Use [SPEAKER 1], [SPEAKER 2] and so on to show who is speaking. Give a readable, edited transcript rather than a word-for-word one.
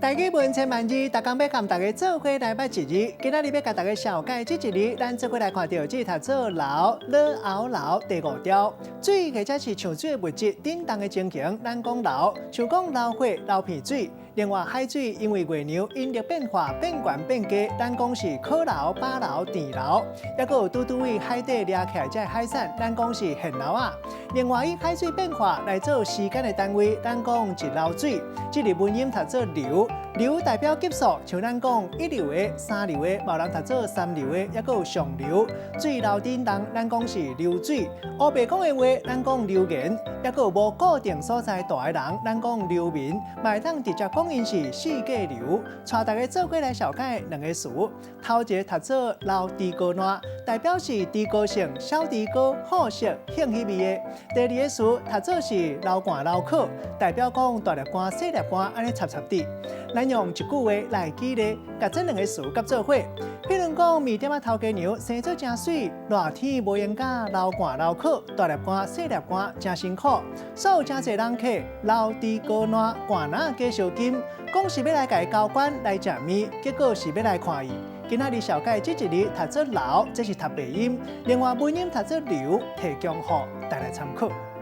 [SPEAKER 1] 台語文千萬字，逐工欲共大家做伙來捌一字。今仔日欲共大家紹介這一字，咱做伙來看著這讀做流，老後流第五調。水或者是像水的物質振動的情形，咱講流，像講流血、流鼻水。另外海水因為月娘引力變化變懸變低，咱講是可流、飽流、甜流。抑閣有拄拄佇海底掠起來這海產，咱講是現流仔。另外以海水變化來做時間的單位，咱講一流水。這個文音讀做流。流代表急速，像咱講一流的、三流的，嘛有人讀做三流的，抑閣有上流。水流振動，咱講是流水。烏白講的話，咱講流言，抑閣有無固定所在蹛的人，咱講流民，嘛會當直接講𪜶是四界流。帶大家做伙來紹介兩个詞，頭一个讀做老豬哥爛，代表是豬哥性、小豬哥、好色、興彼味的。第二个詞讀做是流汗流口，代表講大粒汗、細粒汗，按呢插插佇。咱用一句話來舉例，共這兩个詞佮做伙。譬如講，麵店仔頭家娘生做誠媠，熱天無閒甲流汗流口，大粒汗、細粒汗，誠辛苦。所有誠濟人客流豬哥爛，汗籃加燒金，講是欲來共伊交關來食麵，結果是欲來看伊。今仔日紹介這一字讀做流，這是讀白音；另外文音讀做流，提供予大家參考。